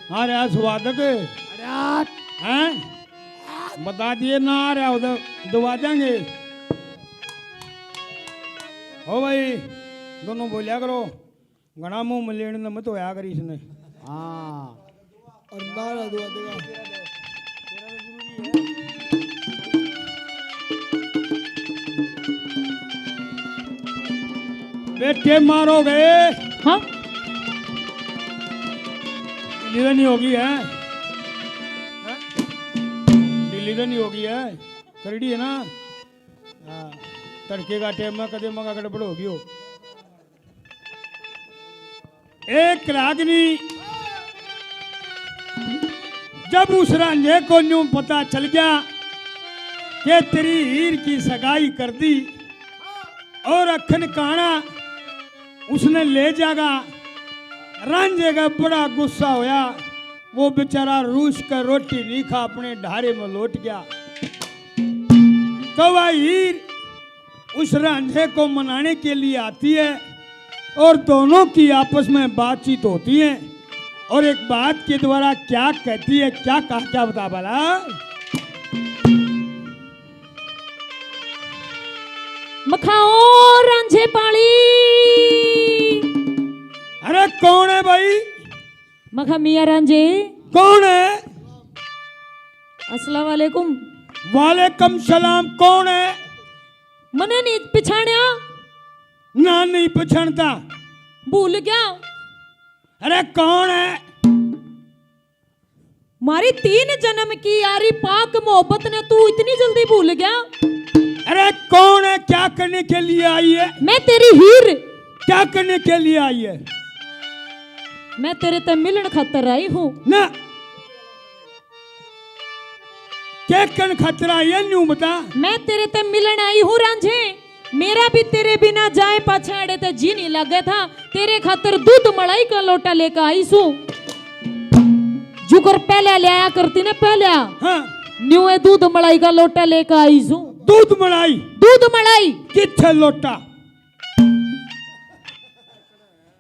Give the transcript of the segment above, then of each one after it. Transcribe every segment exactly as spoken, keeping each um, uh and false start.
आ रहा स्वादक। अरे यार। हैं? बता दिए ना आ रहा उधर, दबा देंगे। हो भाई, दोनों बोलिया करो, घना मुंह में लेने न मत होया कर इसने। हाँ। और नारा दुआ देगा। बेटे मारो गए। हाँ। डिलीवरी नहीं होगी है। हाँ? डिलीवरी नहीं होगी है। करड़ी है ना। हाँ। तड़के का टाइम में कदे मगा गड़बड़ होगी हो। एक रागनी, जब उस रांझे को न्यू पता चल गया कि तेरी हीर की सगाई कर दी और अखन काना उसने ले जागा, रांझे का बड़ा गुस्सा होया। वो बेचारा रूस कर रोटी नहीं खा, अपने ढारे में लौट गया। तो वह हीर उस रांझे को मनाने के लिए आती है और दोनों की आपस में बातचीत होती है और एक बात के द्वारा क्या कहती है, क्या कहा, क्या बता भला? मखाओ रांझे पाली। अरे कौन है भाई? मखा मियाँ रांझे। कौन है? अस्सलाम वालेकुम। वालेकुम सलाम। कौन है? मने नहीं पिछाणया। ना, नहीं पछाणता। भूल गया? अरे कौन है? मारी तीन जन्म की यारी पाक मोहब्बत ने तू इतनी जल्दी भूल गया? अरे कौन है? क्या करने के लिए आई है? मैं तेरी हीर। क्या करने के लिए आई है? मैं तेरे ते मिलन खातर आई हूँ। ना। के कन खातर आई है, न्यू बता। मैं तेरे ते मिलन आई हूँ रांझे। मेरा भी तेरे बिना जाए पाछे आड़े ते जी नहीं लागे था। तेरे खातर दूध मलाई का लोटा लेकर आई सू। जुकर पहले ले आया करती ने पहले। हाँ। न्यू है दूध मलाई का लोटा लेकर आई सू। दूध मलाई? दूध मलाई। कित्थे लोटा?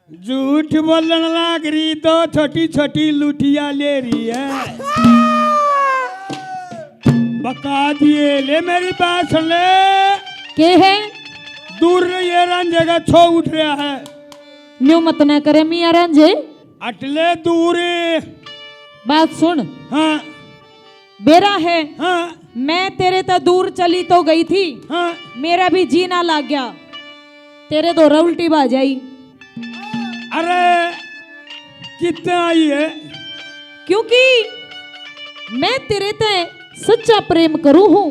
झूठ बोलण लाग रही, दो छोटी छोटी लुटिया ले रही है। बका दिए, ले मेरी बात सुन ले। के है? दूर रहिए, रांझे का छो उठ रहा है। न्यू मत ना करे मियाँ रांझे। अटले दूर। बात सुन। हाँ। बेरा है। हाँ। मैं तेरे ते दूर चली तो गई थी। हाँ। मेरा भी जी ना लाग गया। तेरे धोरे उल्टी भाज आई। अरे, कितना आई है? क्योंकि मैं तेरे ते सच्चा प्रेम करूँ हूँ।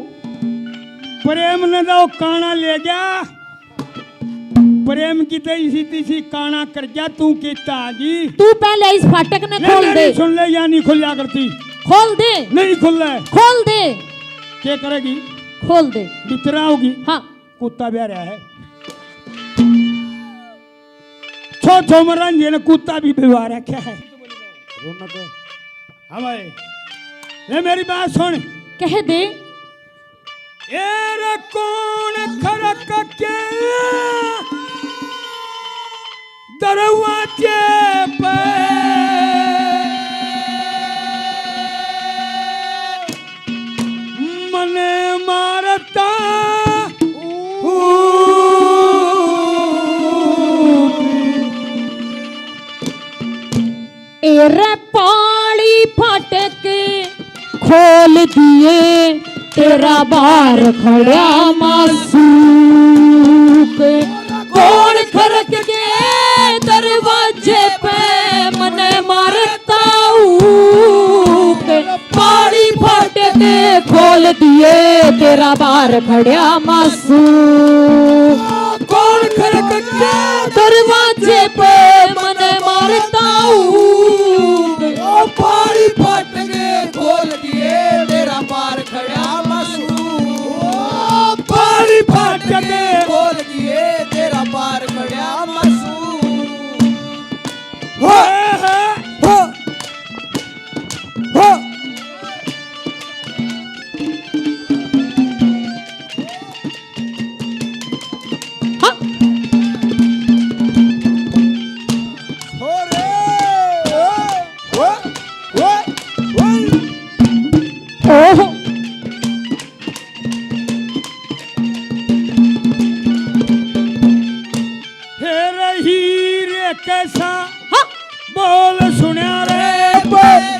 प्रेम ने तो काना ले गया। प्रेम की तो इसी तीसी काना कर गया, तू कितना आ गई? तू पहले इस फाटक ने ले खोल मेरी दे। सुन ले, या नहीं खुल्या करती। खोल दे। नहीं खुल रहा है। खोल दे। क्या करेगी? खोल दे। बितरा होगी। हाँ। कुत्ता भी आ रहा है। छो छो मरन ये ने कुत्ता भी बिवा रखा है। रौनक। हाँ भाई, ले मेरी बात सुन। कह दे। ए रे कौन खरक के दरवाजे पे मने मारता हूँ। ए रे पाली फाटक खोल दिए, तेरा बार खड़ा मासूक। कौन खरक के दरवाजे पे मने मारता हूँ। पाली फाटक खोल दिए, तेरा बार खड़ा मासूक। कौन खरक के दरवाजे पे मने मारता हूँ। ओ पाली फाटक खोल दिए, तेरा बार खड़ा मासूम। ओ पाली फाटक खोल दिए, तेरा बार खड़ा मासूम। हो, हो, हो। हाँ। हो रे।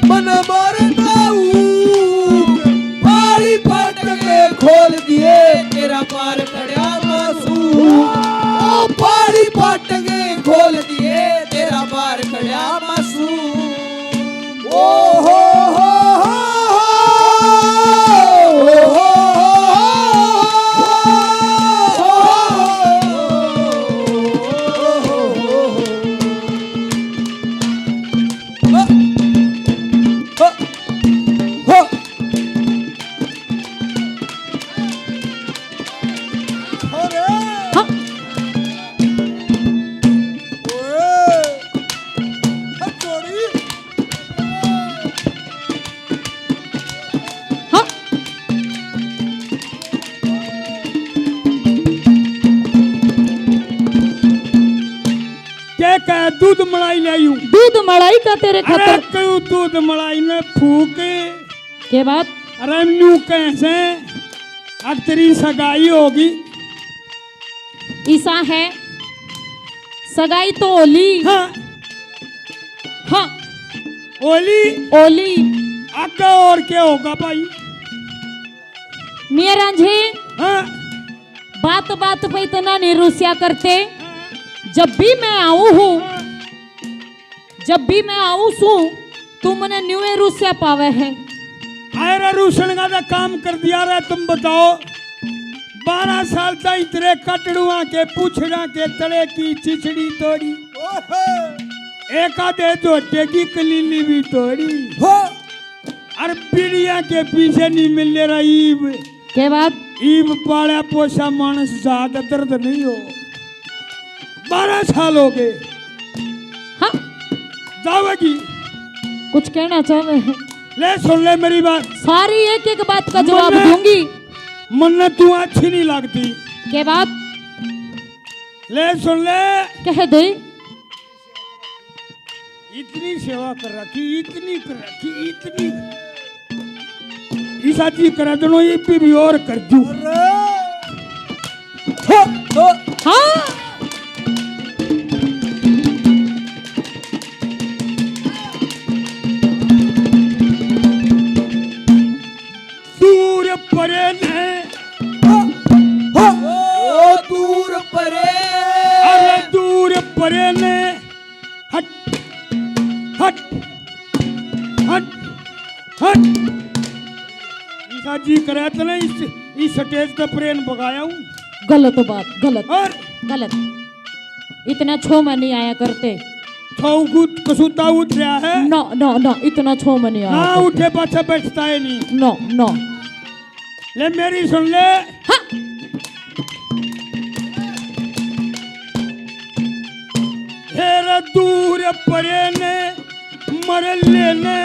मन मारता हूँ। पहाड़ी फाटक खोल दिए, तेरा पार खड़ा मासूम। ओ पहाड़ी फाटक खोल दिए, तेरा पार खड़ा मासूम। ओ हो हो हो हो, ओ हो हो हो हो। हाँ। के कह दूध मलाई ले आयू? दूध मलाई का तेरे अरे खातर। क्यों दूध मलाई ने फूक? के बात? अरे न्यू कैसे? अब तेरी सगाई होगी। ईसा है, सगाई तो होली। हाँ। हाँ। होली। होली। आगे और क्या होगा भाई? मियाँ रांझे, हाँ। बात बात पे इतना नहीं रुस्या करते। हाँ। जब भी मैं आऊँ हूँ, हाँ। जब भी मैं आऊँ सूं, तू मने न्यूए रूस्या पावे है। अरे रूसण का तो काम कर दिया रे, तुम बताओ। बारह साल ताई तेरे कटड़ुआ के पूछड़ा के तले की चिचड़ी तोड़ी, एक आधे झोटे की कलीली भी तोड़ी। हो। अरे बीड़िया के पीछे नहीं मिल रहा ईब। के बात? ईब पाला पोसा मानस ज्यादा दर्द नहीं हो। बारह साल हो गए। हाँ। जावेगी। कुछ कहना चाहे? ले सुन ले मेरी बात। सारी एक एक बात का जवाब मन्ने, दूंगी। मन्ने तू अच्छी नहीं लगती। के बात? ले सुन ले। कह दे। इतनी सेवा कर रखी, इतनी कर रखी, इतनी। ईसा जी करा दनो ये पे भी और कर दू। हो, हो। हाँ। दूर परे ने। हो, हो। ओ दूर परे। अरे दूर परे ने। हट, हट, हट, हट। ईसा जी करे तो ना इस, इस स्टेज पे प्रेम बगाया हूँ। गलत बात, गलत, और? गलत। इतना छो में नहीं आया करते। छो गुट कसूता उठ रहा है। ना, ना, ना, इतना छो में नहीं आया ना करते। उठे पाछा बैठता है नहीं। ना, ना। ले मेरी सुन ले। हाँ। हेरा दूर परे ने मर लेने।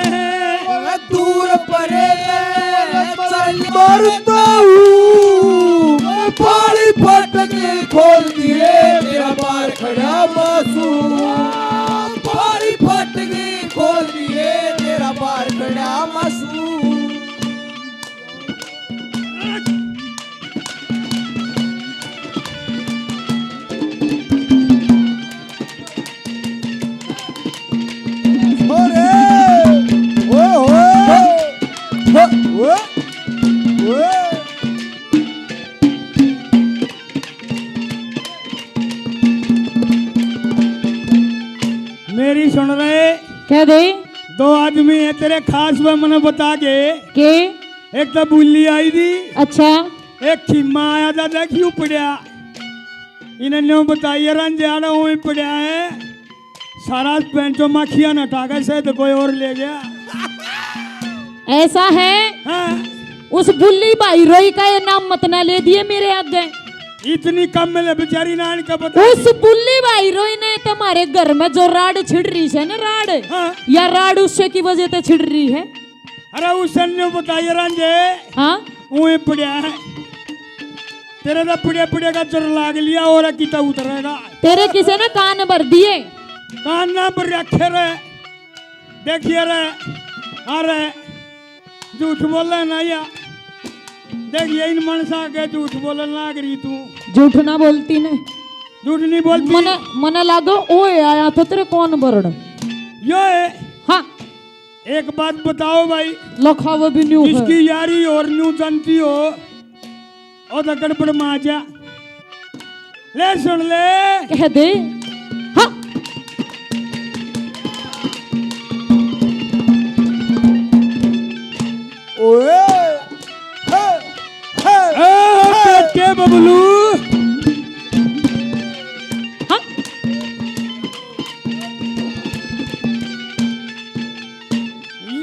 दूर परे ने चल मरता हूँ। पाली फाटक खोल दिए, तेरा पार खड़ा मासूम। पाली फाटक खोल दिए, तेरा पार खड़ा मासूम। मेरी सुन रहे? क्या दे? दो आदमी है तेरे खास, वे मने बता के। के? एक तो बुल्ली आई थी। अच्छा। एक खिम्मा आया था, देखियो पड़या। इन्हें न्यू बताइए, रंजाना हुई पड़या है। सारा पेंचो माखिया न हटा के शायद कोई और ले गया। ऐसा है? हाँ। उस बुल्ली भाई रोई का ये नाम मत ना ले दिए मेरे आगे। इतनी कम में ले बेचारी नान का पता। उस बुल्ली भाई रोई ने तुम्हारे घर में जो राड़ छिड़ रही है ना, राड़, हाँ। या राड़ उससे की वजह से छिड़ रही है। अरे उस न्यू बताइए रांझे। हाँ? उए पड़या है। तेरे तो पड़े पड़े का चर लाग लिया और किता उतरेगा। तेरे किसे ने कान भर दिए? कान ना भर रखे रे। देखिए रे, अरे झूठ बोले ना या। देखिए इन मनसा के झूठ बोलन लाग रही तू। झूठ ना बोलती ने। झूठ नहीं बोलती। मने, मने लागो ओए आया तो तेरे कौन भरण? यो है। हाँ। एक बात बताओ भाई, लखावे भी न्यू है। जिसकी यारी और न्यू जानती हो, ओ तो गड़बड़ में आ जा। ले सुन ले। कह दे। हाँ। ओए, हे, हे, ए, हे। बेटे बबलू। हाँ।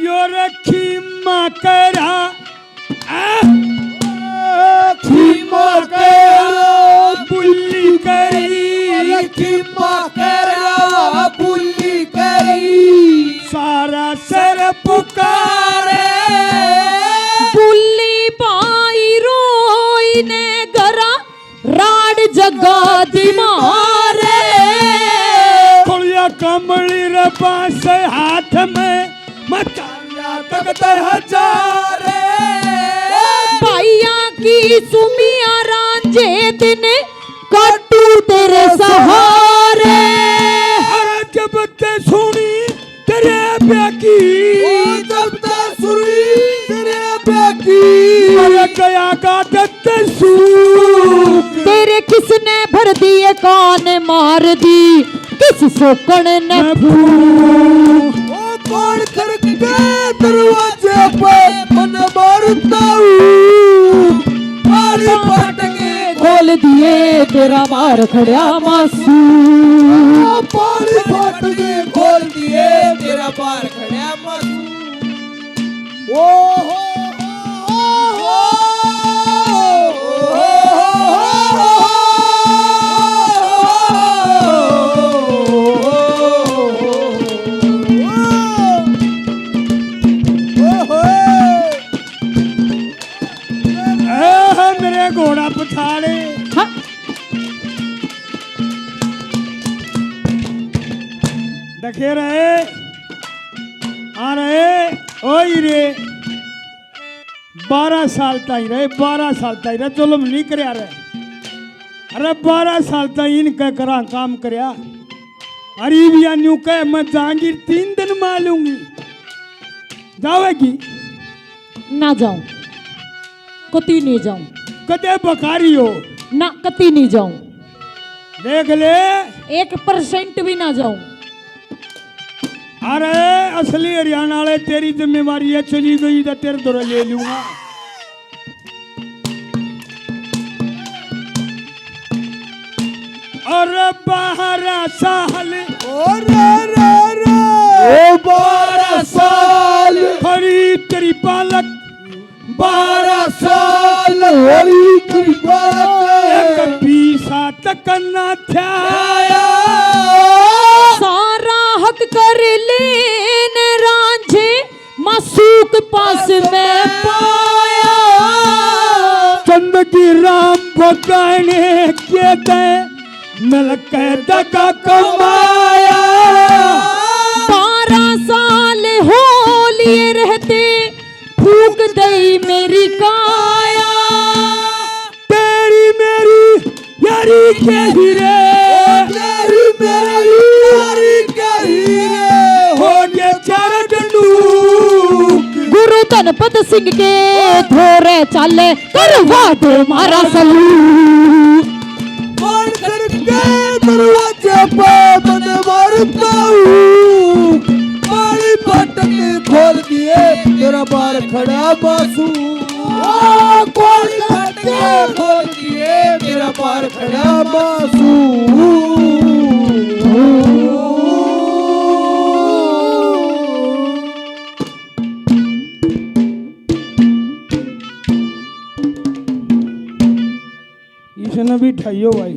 यो रखी माँ करा, आ? खीमा करा बुल्ली करी, खीमा करा बुल्ली करी, सारा सर पुकारे। बुल्ली पाई रोई ने गरा, राड जगा दी मारे। खोलिया कमली रे बांस हाथ में, मचाया तख्त हजारे। भाइयां की सुमिया रांझे दिन काटू तेरे सहारे। अरे जब ते सुनी तेरे ब्याह की, ओ जब ते सुनी तेरे ब्याह की, मर गया का दत्त सूख। तेरे किसने भर दिए कान मार दी, किस सोकन ने फूक। ओ कौन खड़के दरवाजे पे मन मारता हूँ, पाली फाटके खोल दिए, तेरा बार खड़ा मासूम। ओ पाली फाटके खोल दिए, तेरा बार खड़ा मासूम। ओ हो, ओ हो, ओ हो। ए, मेरे घोड़ा पछाड़े। हाँ। देखे रहे, आ रहे, ओई रे। बारह साल ताई रहे, बारह साल ताई रहे, जुल्म नहीं करया रहे। अरे बारह साल ताई इनके करा काम करया। अरे इब या न्यू कह, मैं जहांगीर तीन दिन में आ लूंगी। जावेगी? ना जाऊं, कती नहीं जाऊं। कदे बकारी हो? ना, कती नहीं जाऊं। देख ले। एक परसेंट भी ना जाऊं। अरे असली हरियाणा वाले, तेरी जिम्मेवारी है, चली गई तो तेरे दौरे ले लूंगा। अरे बारह साल, ओ रे रे रे, ओ बारह साल। खड़ी तेरी पालक, बारह साल होली की बात। एक पीसा तक ना थाया। सारा हक कर लेन रांझे, मासूक पास में पाया। चंद की राम भगाने के दे, मिलके दगा कमाया। बारह साल हो लिए रहते, फूक दई मेरी काया। तेरी मेरी यारी के हीरे, ओ तेरी मेरी यारी के हीरे, हो गए चार टंडूक। गुरु धनपत सिंह के धोरे चाले, करवा दे मारा सलूक। कौन खड़के दरवाजे पे मन मारता हूँ, पाली फाटक खोल दिए, तेरा बार खड़ा मासूम। ओ, कौन खड़के खोल दिए, तेरा बार खड़ा मासूम। इसने भी ठाइयो भाई।